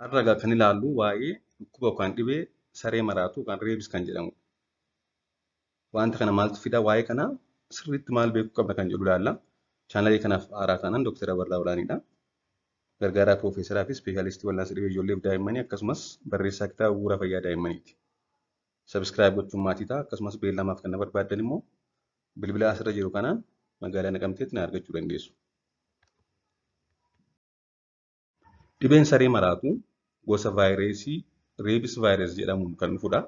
Har'a egaa kan ilaallu waa'ee dhukkuba yookaan dhibee saree maraatu yookaan rabies kan jedhamudha. Wanta kana maaltu fida? Waa'ee kana sirriitti maal beekuu qabna kan jedhu ilaalla. Chaanalii kanaaf haaraa taanaan Dr. Abarraa Olaaniidha. Gargaaraa Piroofeesaraa fi Ispeeshaalistii Wal'aansa Dhibee Ijoollee fi Daa'immanii akkasumas barreessaa kitaaba bu'uura fayyaa daa'immaniiti. Subscribe gochuun maatii ta'a. Akkasumas beellamaaf kan na barbaaddan immoo bilbila asirra jiru kanaan magaalaa Naqamteetti na argachuu dandeessu. Dhibeen saree maraatu gosa vaayirasii rabies virus jedhamuun kan dhufudha.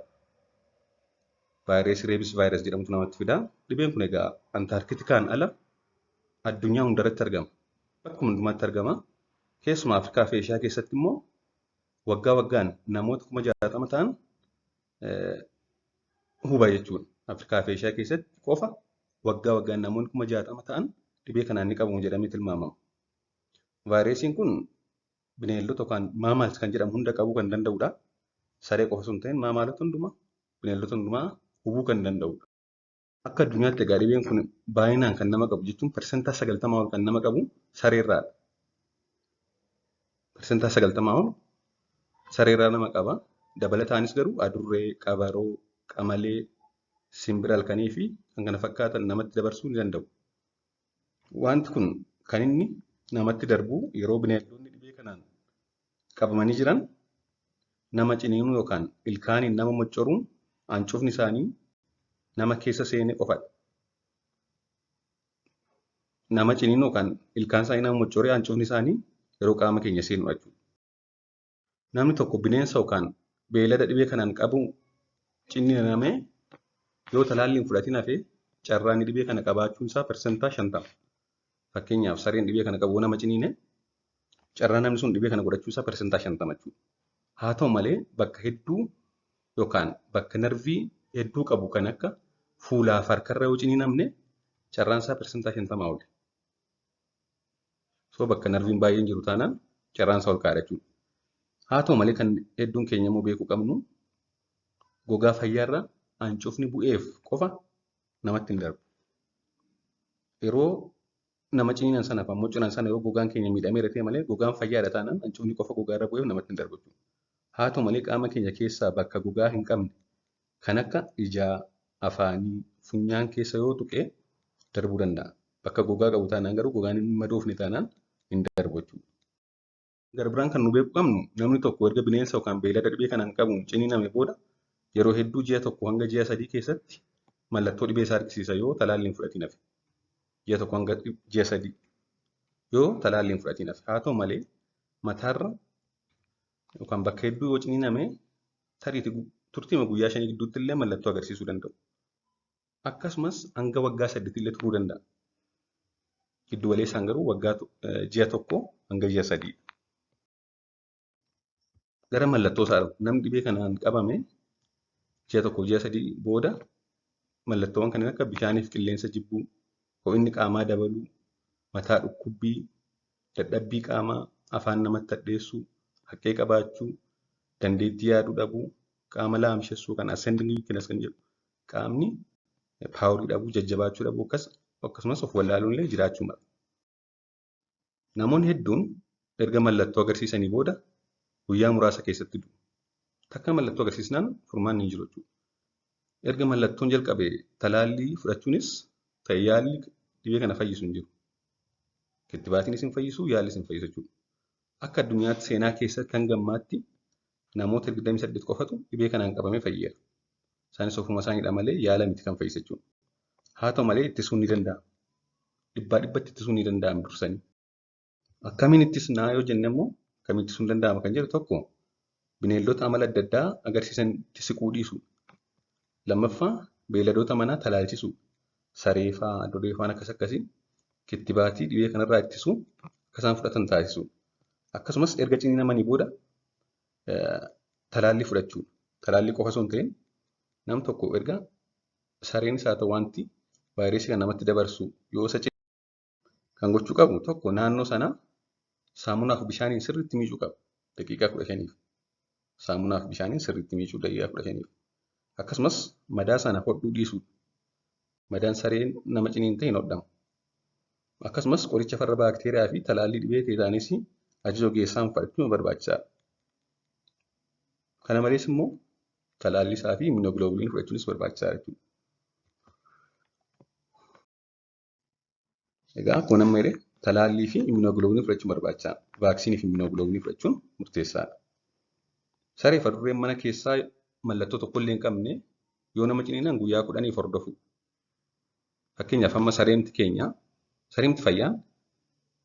Vaayirasii rabies virus jedhamutu namatti fida. Dhibeen kun egaa Antaarkitikaan ala addunyaa hundarratti argama. Bakkuma hundumaatti argama. Keessumaa Afrikaa fi Eeshiyaa keessatti immoo waggaa waggaan namoota 60,000 ta'an huba jechuudha. Afrikaa fi Eeshiyaa keessatti qofa waggaa waggaan namoonni 60,000 ta'an dhibee kanaan ni qabamu jedhamee tilmaamama. Vaayirasiin kun bineeldota yookaan mammals kan jedhamu hunda qabuu kan danda'udha. Saree qofa osoo hin ta'in maamaalota hundumaa, bineeldota hundumaa hubuu kan danda'udha. Akka addunyaatti egaa dhibeen kun baay'inaan kan nama qabu jechuun 90% ol kan nama qabu sareerraadha. 90% ol sareerraa nama qaba. Dabalataanis garuu adurree, qabaroo, qamalee, simbira halkanii fi kan kana fakkaatan namatti dabarsuu ni danda'u. Wanti kun kan inni namatti darbu yeroo bineeldonni dhibee kanaan qabamanii jiran nama ciniinuu yookaan ilkaaniin nama moccoruun hancufni isaanii nama keessa seenee qofadha. Nama ciniinuu yookaan ilkaan isaanii nama moccoree hancufni isaanii yeroo qaama keenya seenudha jechuudha. Namni tokko bineensa yookaan beeylada dhibee kanaan qabu ciniinamee yoo talaallii hin fudhatin hafe carraan dhibee kana qabaachuun isaa 50%. Fakkeenyaaf sareen dhibee kana qabu nama ciniine carraan namni sun dhibee kana godhachuu isaa 50% jechuudha. Haa ta'u malee bakka hedduu yookaan bakka narvii hedduu qabu kan akka fuulaa fi harkarra yoo ciniinamne carraan isaa 50% oli. So bakka narviin baay'een jiru taanaan carraan isaa ol ka'aadha jechuudha. Haa ta'u malee kan hedduun keenya immoo beekuu qabnu gogaa fayyaarra hancufni bu'eef qofa namatti hin darbu. Yeroo nama ciniinan sana fi ammoo cinan sana yoo gogaan keenya miidhameera ta'e malee gogaan fayyaadha taanaan hancufni qofa gogaarra bu'eef namatti hin darbu jechuudha. Haa ta'u malee qaama keenya keessaa bakka gogaa hin qabne kan akka ijaa, afaanii, funyaan keessa yoo tuqe darbuu danda'a. Bakka gogaa qabu taanaan garuu gogaan hin madoofne taanaan hin darbu jechuudha. Gara biraan kan nu beekuu qabnu namni tokko erga bineensa yookaan beeylada dhibee kanaan qabuun ciniiname booda yeroo hedduu ji'a 1 hanga ji'a 3 keessatti mallattoo dhibee isaa argisiisa yoo talaallii hin fudhatiin hafe. Ji'a 1 hanga ji'a 3 yoo talaallii hin fudhatiin hafe. Haa ta'u malee mataarra yookaan bakka hedduu yoo ciniiname tariitii turtiima guyyaa 5 gidduutti illee mallattoo agarsiisuu danda'u. Akkasumas hanga waggaa 8 illee turuu danda'a. Giddu galeessaan garuu waggaa ji'a 1 hanga ji'a 3. Gara mallattoo isaa dhufu. Namni dhibee kanaan qabame ji'a 1 ji'a 3 booda mallattoowwan kanneen akka bishaaniif qilleensa jibbuu, ho'inni qaamaa dabaluu, mataa dhukkubbii, dadhabbii qaamaa, afaan namatti hadheessuu, haqqee qabaachuu, dandeettii yaaduu dhabuu, qaama laamshessuu kan ascending weakness kan jedhu qaamni paaworii dhabuu, jajjabaachuu dhabuu akkasumas of wallaaluun illee jiraachuu mala. Namoonni hedduun erga mallattoo agarsiisanii booda guyyaa muraasa keessatti du'u. Takka mallattoo agarsiisnaan furmaanni hin jiru jechuudha. Erga mallattoon jalqabe talaallii fudhachuunis ta'e yaalli dhibee kana fayyisu hin jiru. Kittibaatiinis hin fayyisu, yaallis hin fayyisu jechuudha. Akka addunyaatti seenaa keessatti hanga ammaatti namoota 28 qofatu dhibee kanaan qabamee fayyeera. Isaanis ofuma isaaniidha malee yaala miti kan fayyise jechuudha. Haa ta'u malee ittisuun ni danda'ama. 100% ittisuun ni danda'ama dursanii. Akkamiin ittisnaa yoo jenne immoo akkamiin ittisuun danda'ama kan jedhu tokko bineeldota amala adda addaa agarsiisan itti siquu dhiisuu. Lammaffaa beeyladoota manaa talaalchisuu. Saree fa'aa, adurree fa'aan akkas akkasii kittibaatii dhibee kanarraa ittisuu akka isaan fudhatan taasisuu. Akkasumas erga ciniinamanii booda talaallii fudhachuu. Talaallii qofa osoo hin ta'in nam tokko erga sareen isaa ta'u wanti vaayirasii kan namatti dabarsu yoo isa kan gochuu qabu tokko naannoo sana saamunaa fi bishaaniin sirriitti miicuu qaba. Daqiiqaa 15f. Saamunaa fi bishaaniin sirriitti miicuu daqiiqaa 15f. Akkasumas madaa sana hodhuu dhiisuu. Madaan sareen nama ciniinte hin hodhamu. Akkasumas qoricha farra baakteeriyaa fi talaallii dhibee teetaanisii ajaja ogeessaan fudhachuun barbaachisaadha. Kana malees immoo talaallii isaa fi immunoglobulin fudhachuunis barbaachisaadha jechuudha. Egaa akkuma amma jedhe talaallii fi immunoglobulin fudhachuun barbaachisaadha. Vaaksiinii fi immunoglobulin fudhachuun murteessaadha. Saree fi adurreen mana keessaa mallattoo tokkollee hin qabne yoo nama ciniinan guyyaa 10 hordofu. Fakkeenyaaf amma sareemti keenya sareemti fayyaan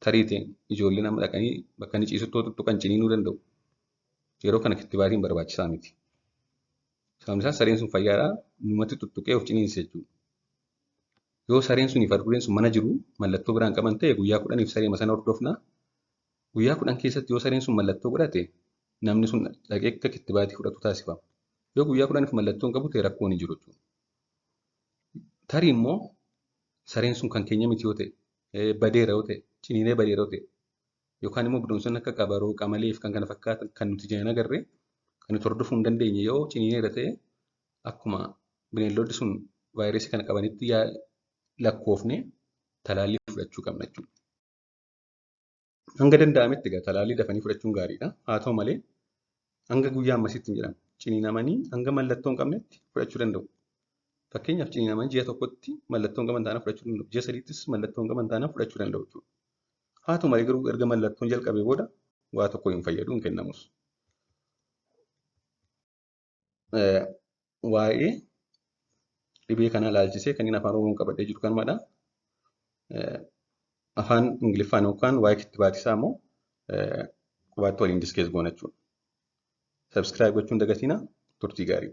tariitiin ijoollee nama dhaqanii bakka inni ciisutti tuttuqan ciniinuu danda'u. Yeroo kana kittibaatiin barbaachisaa miti. Sababni isaas sareen sun fayyaadha namatti tuttuqee of ciniinsa jechuudha. Yoo sareen sunii fi adurreen sun mana jiru mallattoo biraan qaban ta'e guyyaa 10 sareema sana hordofna. Guyyaa 10 keessatti yoo sareen sun mallattoo godhate namni sun dhaqee akka kittibaatii fudhatu taasifama. Yoo guyyaa 10 mallattoo hin qabu ta'e rakkoon hin jiru jechuudha. Tarii immoo sareen sun kan keenya miti yoo ta'e badeera yoo ta'e ciniinee badeera yoo ta'e yookaan immoo bineensonni akka qabaroo, qamalee fi kan kana fakkaatan kan nuti ijaan agarre kan nuti hordofuu hin dandeenye yoo ciniineera ta'e akkuma bineeldonni sun vaayirasii kana qabanitti lakkoofne talaallii fudhachuu qabna jechuudha. Hanga danda'ametti egaa talaallii dafanii fudhachuun gaariidha. Haa ta'u malee hanga guyyaa ammasiitti hin jedhamu. Ciniinamanii hanga mallattoo hin qabnetti fudhachuu danda'u. Fakkeenyaaf ciniinamanii ji'a tokkotti mallattoo hin qaban taanaan fudhachuu danda'u. Ji'a 3ttis mallattoo hin qaban taanaan fudhachuu danda'u jechuudha. Haa ta'u malee garuu erga mallattoon jalqabee booda waa tokko hin fayyadu hin kennamus. Waa'ee dhibee kanaa ilaalchisee kanneen afaan Oromoon qabadhee jiru kanumadha. Afaan Ingiliffaan yookaan waa'ee kittibaatii isaa immoo qubaatti waliin diskees goona jechuudha. Subscribe gochuun dagatinaa turtii gaarii.